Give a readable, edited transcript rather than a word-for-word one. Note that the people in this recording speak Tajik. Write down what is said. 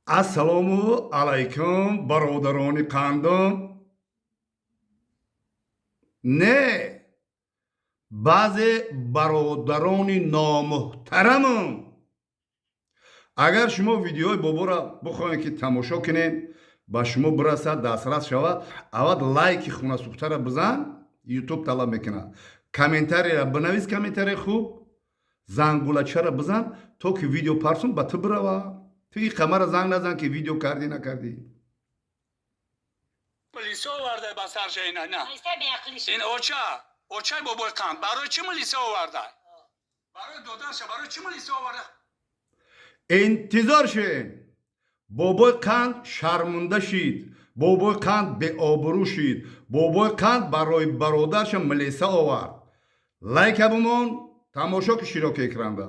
Ассалому алайкум, бародарони қандум. Не, баъзе бародарони номуҳтарамум. Агар шумо видеои боборо бихоҳед, ки тамошо кунед, ба шумо бирасад, дастрас шавад, аввал лайки хунасӯхтара бизан, Ютуб талаб мекунад. Комментарийра бинавис, комментарий хуб, зангулачара бизан, то ки видео парсун, ба ту бирава. Ту и қамара занг назан, ки видео кардӣ, накардӣ. Милиса оварда ба сарша ина, на. Ин оча, очаи бобои қанд, барои чӣ милиса оварда? Барои додарша, барои чӣ милиса оварда? Интизор шен. Бобои қанд шармунда шид, бобои қанд беобрӯ шид, бобои қанд барои бародарша милиса овард. Лайка бумон, тамошо ки широки экранда.